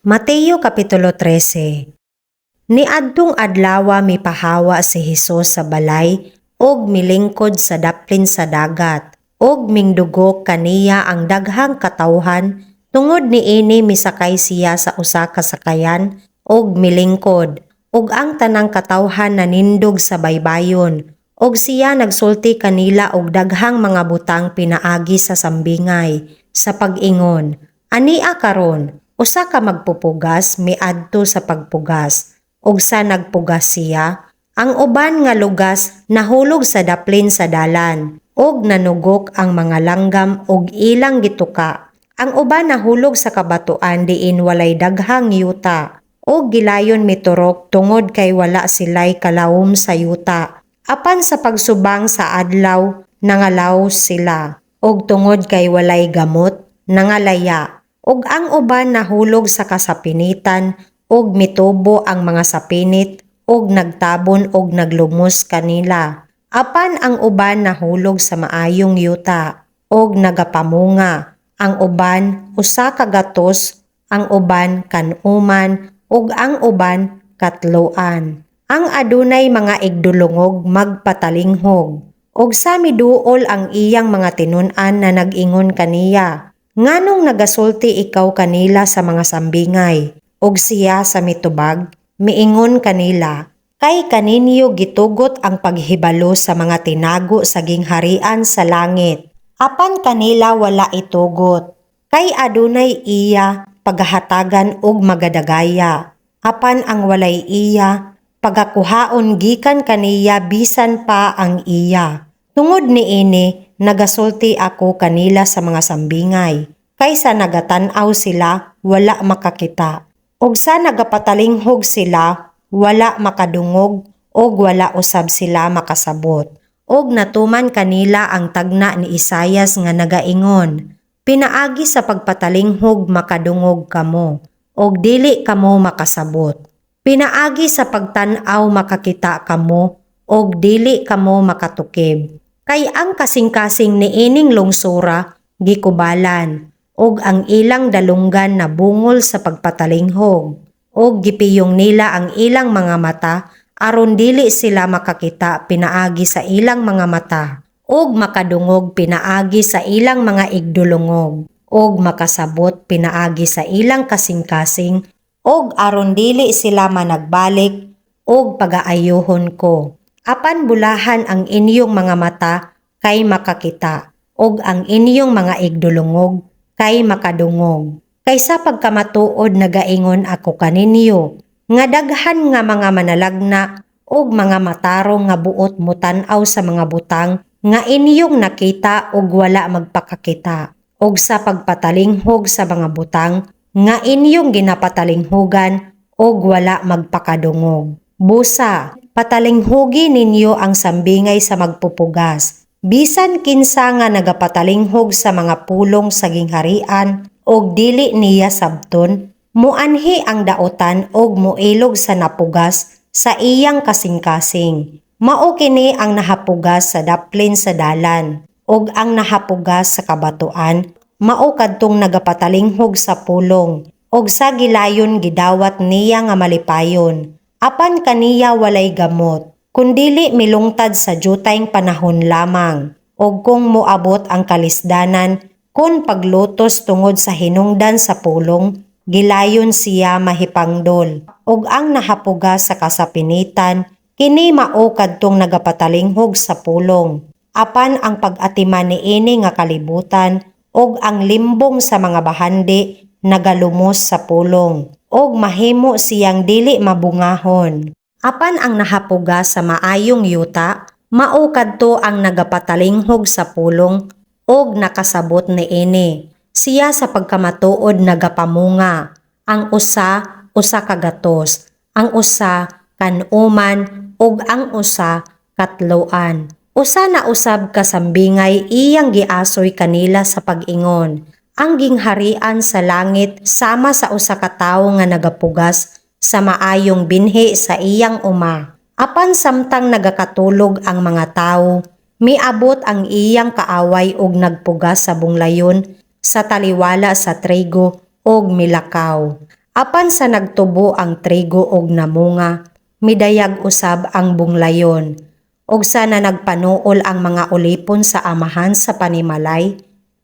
Mateo Kapitulo 13. Niadtong adlawa mipahawa si Hesus sa balay ug milingkod sa daplin sa dagat, ug mingdugok kaniya ang daghang katawhan. Tungod niini misakay siya sa usa ka sakayan ug milingkod, ug ang tanang katawhan nanindog sa baybayon. Ug siya nagsulti kanila og daghang mga butang pinaagi sa sambingay sa pag-ingon, "Ania karon, usa ka magpupugas miadto sa pagpugas. Ug sa nagpugas siya, ang uban nga lugas nahulog sa daplin sa dalan, ug nanugok ang mga langgam ug ilang gituka. Ang uban nahulog sa kabatuan diin walay daghang yuta, ug gilayon miturok tungod kay wala sila'y kalawom sa yuta. Apan sa pagsubang sa adlaw nangalaw sila, ug tungod kay walay gamot nangalaya. Ug ang uban nahulog sa kasapinitan, ug mitubo ang mga sapinit ug nagtabon ug naglumos kanila. Apan ang uban nahulog sa maayong yuta ug nagapamunga, ang uban 100, ang uban 50, ug ang uban 30. Ang adunay mga igdulungog magpatalinghog." Ug sa miduol ang iyang mga tinun-an na nag-ingon kaniya, "Nganong nagasulti ikaw kanila sa mga sambingay?" Ug siya sa mitubag, miingon kanila, "Kay kaninyo gitugot ang paghibalo sa mga tinago sa gingharian sa langit. Apan kanila wala itugot. Kay adunay iya, pagahatagan og magadagaya. Apan ang walay iya, pagakuhaon gikan kaniya bisan pa ang iya. Tungod niini nagasulti ako kanila sa mga sambingay. Kay sa nagatan-aw sila, wala makakita. Ug sa nagapatalinghog sila, wala makadungog, ug wala usab sila makasabot." Ug natuman kanila ang tagna ni Isayas nga nagaingon, "Pinaagi sa pagpatalinghog makadungog kamo, ug dili kamo makasabot. Pinaagi sa pagtan-aw makakita kamo, ug dili kamo makatukib. Kay ang kasing-kasing niining lungsura gikubalan, ug ang ilang dalunggan nabungol sa pagpatalinghog, ug gipiyong nila ang ilang mga mata aron dili sila makakita pinaagi sa ilang mga mata, ug makadungog pinaagi sa ilang mga igdulungog, ug makasabot pinaagi sa ilang kasing-kasing, ug aron dili sila managbalik ug pagaayuhon ko. Apan bulahan ang inyong mga mata kay makakita, ug ang inyong mga igdulungog kay makadungog. Kay sa pagkamatuod nagaingon ako kaninyo, nga daghan nga mga manalagna ug mga matarong nga buot motan-aw sa mga butang nga inyong nakita ug wala magpakakita, ug sa pagpatalinghog sa mga butang nga inyong ginapatalinghugan ug wala magpakadungog. Busa, patalinghugi ninyo ang sambingay sa magpupugas. Bisan kinsa nga nagapatalinghog sa mga pulong sa gingharian ug dili niya sabton, muanhi ang daotan ug muilog sa napugas sa iyang kasing-kasing. Mao kini ang nahapugas sa daplin sa dalan, ug ang nahapugas sa kabatuan mao kadtong nagapatalinghog sa pulong, ug sa gilayon gidawat niya nga malipayon. Apan kaniya walay gamot, kundili milungtad sa jutayng panahon lamang, ug kung moabot ang kalisdanan kon paglutos tungod sa hinungdan sa pulong, gilayon siya mahipangdol. Ug ang nahapugas sa kasapinitan, kini mao kadtong nagapatalinghog sa pulong. Apan ang pag-atiman niini nga kalibutan ug ang limbong sa mga bahandi nagalumos sa pulong, ug mahimo siyang dili mabungahon. Apan ang nahapugas sa maayong yuta, mao kadto ang nagapatalinghog sa pulong ug nakasabot niini. Siya sa pagkamatuod nagapamunga, ang usa 100, ang usa 50, ug ang usa 30." Usa na usab ka sambingay iyang giasoy kanila sa pag-ingon, "Ang gingharian sa langit sama sa usa ka tawo nga nagapugas sa maayong binhi sa iyang uma. Apan samtang nagakatulog ang mga tawo, miabot ang iyang kaaway ug nagpugas sa bunglayon sa taliwala sa trigo ug milakaw. Apan sa nagtubo ang trigo og namunga, midayag usab ang bunglayon. Ug sa na nagpanuol ang mga ulipon sa amahan sa panimalay,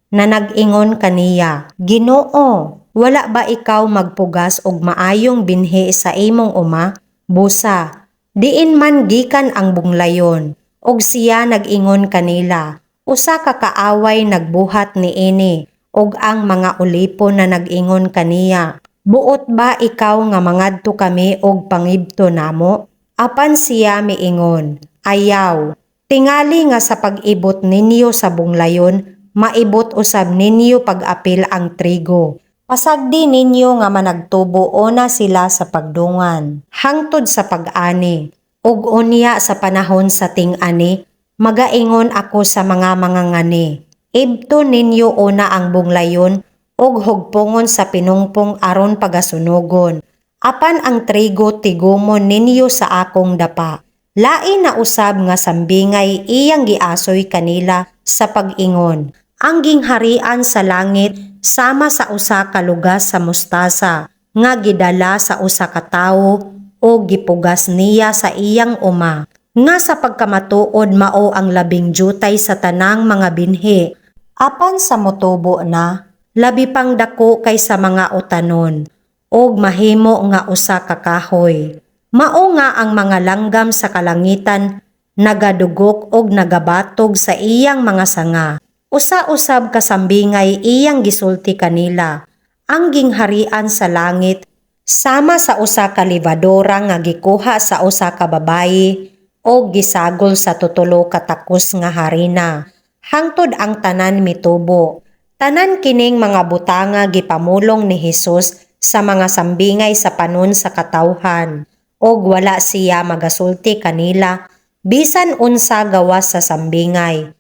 na nag-ingon kaniya, "Ginoo, wala ba ikaw magpugas og maayong binhi sa imong uma? Busa, diin man gikan ang bunglayon?" Og siya nag-ingon kanila, "Usa ka kaaway nagbuhat niini." Ug ang mga ulipon na nag-ingon kaniya, "Buot ba ikaw nga mangadto kami og pangibto namo?" Apan siya miingon, "Ayaw. Tingali nga sa pag-ibot ninyo sa bunglayon, maibot usab ninyo pag-apil ang trigo. Pasagdi ninyo nga managtubo una sila sa pagdungan, hangtod sa pag-ani. Ug unya sa panahon sa ting-ani, magaingon ako sa mga mangangani, Ibton ninyo una ang bunglayon ug hugpongon sa pinungpong aron pagasunogon. Apan ang trigo tigumon ninyo sa akong dapa." Lain na usab nga sambingay iyang giasoy kanila sa pag-ingon, "Ang gingharian sa langit sama sa usa ka lugas sa mustasa nga gidala sa usa ka tawo o gipugas niya sa iyang uma, nga sa pagkamatuod mao ang labing jutay sa tanang mga binhi. Apan sa motubo na, labi pang dako kaysa mga utanon, og mahimo nga usa ka kahoy. Mao nga ang mga langgam sa kalangitan nagadugok og nagabatog sa iyang mga sanga." Usa usab ka sambingay iyang gisulti kanila, "Ang gingharian sa langit sama sa usa ka lebadura nga gikuha sa usa ka babayi og gisagol sa tutulo ka takos nga harina, hangtod ang tanan mitubo." Tanan kining mga butanga gipamulong ni Hesus sa mga sambingay sa panon sa katawhan, ug wala siya magasulti kanila bisan unsa gawas sa sambingay,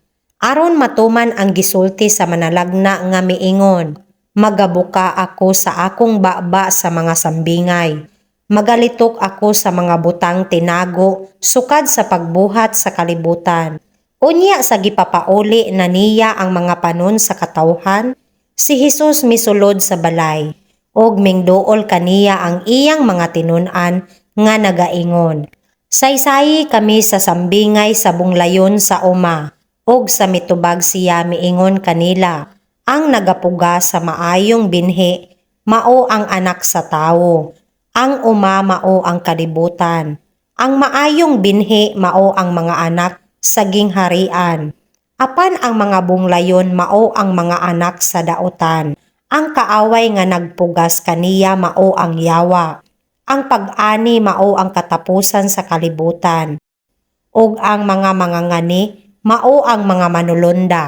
aron matuman ang gisulti sa manalagna nga miingon, "Magabuka ako sa akong baba sa mga sambingay. Magalitok ako sa mga butang tinago sukad sa pagbuhat sa kalibutan." Unya sa gipapauli na niya ang mga panon sa katawhan, si Hesus misulod sa balay ug mingduol kaniya ang iyang mga tinun-an nga nagaingon, "Saysayi kami sa sambingay sa bunglayon sa uma." Ug sa mitubag siya miingon kanila, "Ang nagapugas sa maayong binhi mao ang Anak sa Tawo. Ang uma mao ang kalibutan. Ang maayong binhi mao ang mga anak sa gingharian. Apan ang mga bunglayon mao ang mga anak sa dautan. Ang kaaway nga nagpugas kaniya mao ang yawa. Ang pag-ani mao ang katapusan sa kalibutan. Ug ang mga mangangani mao ang mga manulonda.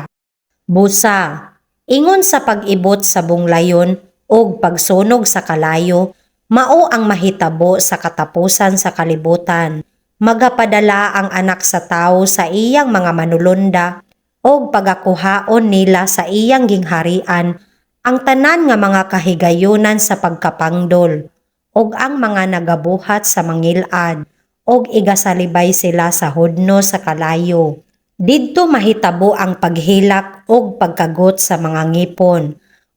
Busa, ingon sa pag-ibot sa bunglayon ug pagsunog sa kalayo, mao ang mahitabo sa katapusan sa kalibutan. Magapadala ang Anak sa Tawo sa iyang mga manulonda ug pagakuhaon nila sa iyang gingharian ang tanan nga mga kahigayunan sa pagkapangdol ug ang mga nagabuhat sa mangilad ug igasalibay sila sa hudno sa kalayo. Didto mahitabo ang paghilak ug pagkagot sa mga ngipon.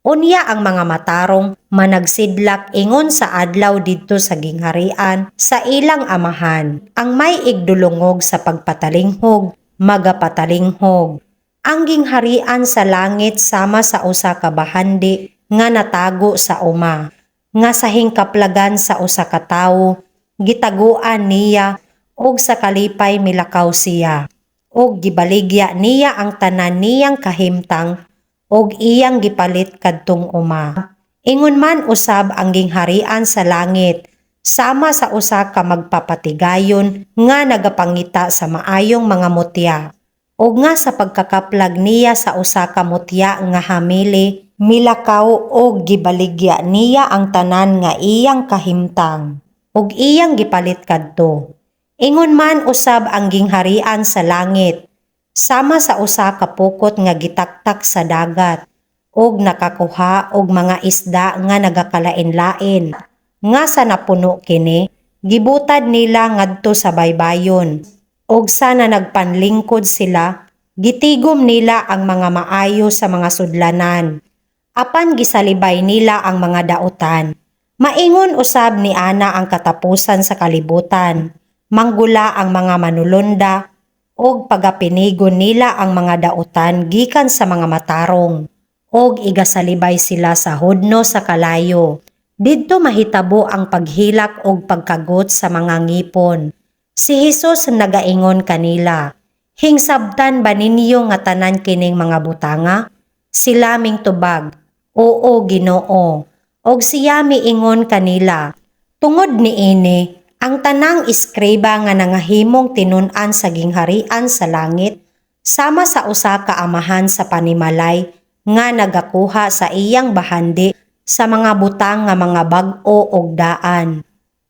Unya ang mga matarong managsidlak ingon sa adlaw didto sa gingharian sa ilang Amahan. Ang may igdulungog sa pagpatalinghog, magapatalinghog. Ang gingharian sa langit sama sa usa ka bahandi nga natago sa uma, nga sa hingkaplagan sa usa ka tawo, gitaguan niya ug sa kalipay milakaw siya ug gibaligya niya ang tanan niyang kahimtang ug iyang gipalit kadtong uma. Ingon man usab ang gingharian sa langit sama sa usa ka magpapatigayon nga nagapangita sa maayong mga mutya, ug nga sa pagkakaplag niya sa usa ka mutya nga hamili, milakaw og gibaligya niya ang tanan nga iyang kahimtang ug iyang gipalit kadto. Ingon man usab ang gingharian sa langit sama sa usa ka pukot nga gitaktak sa dagat ug nakakuha og mga isda nga nagakalain-lain, nga sa napuno kini, gibutad nila ngadto sa baybayon, ug sa na nagpanlingkod sila, gitigom nila ang mga maayo sa mga sudlanan, apan gisalibay nila ang mga dautan. Maingon usab ni ana ang katapusan sa kalibutan. Manggula ang mga manulonda og pagapinigon nila ang mga dautan gikan sa mga matarong og igasalibay sila sa hudno sa kalayo. Didto mahitabo ang paghilak og pagkagot sa mga ngipon. Si Hesus nagaingon kanila, "Hingsabtan ba ninyo nga tanan kining mga butanga?" Sila mingtubag, "Oo, Ginoo." Og siya miingon kanila, "Tungod niini, ang tanang eskriba nga nangahimong tinun-an sa gingharian sa langit, sama sa usa ka amahan sa panimalay nga nagakuha sa iyang bahandi sa mga butang nga mga bag-o og daan."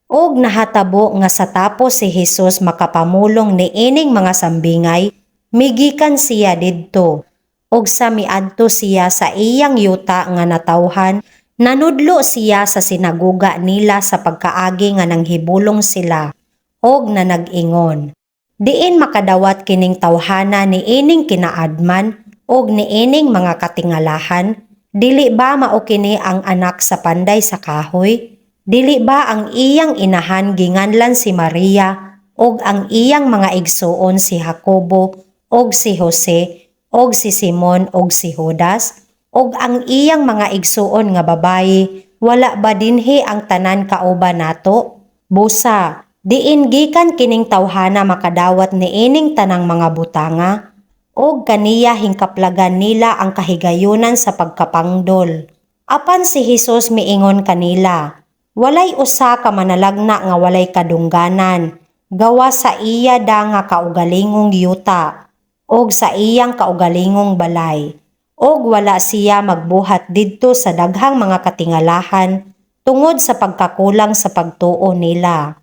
Og nahatabo nga sa tapos si Hesus makapamulong niining mga sambingay, migikan siya didto. Og sa miadto siya sa iyang yuta nga natawhan, nanudlo siya sa sinaguga nila sa pagkaagi nga nanghibulong sila og nanag-ingon, "Diin makadawat kining tawhana niining kinaadman og niining mga katingalahan? Dili ba mao kini ang anak sa panday sa kahoy? Dili ba ang iyang inahan ginganlan si Maria ug ang iyang mga igsuon si Jacobo ug si Jose ug si Simon ug si Judas? Ug ang iyang mga igsuon nga babayi, wala ba dinhi ang tanan kauban nato? Busa, diin gikan kining tawhana makadawat niining tanang mga butanga?" Og kaniya hingkaplagan nila ang kahigayunan sa pagkapangdol. Apan si Hesus miingon kanila, "Walay usa ka manalagna nga walay kadungganan, gawas sa iya da nga kaugalingong yuta og sa iyang kaugalingong balay." Og wala siya magbuhat didto sa daghang mga katingalahan tungod sa pagkakulang sa pagtuo nila.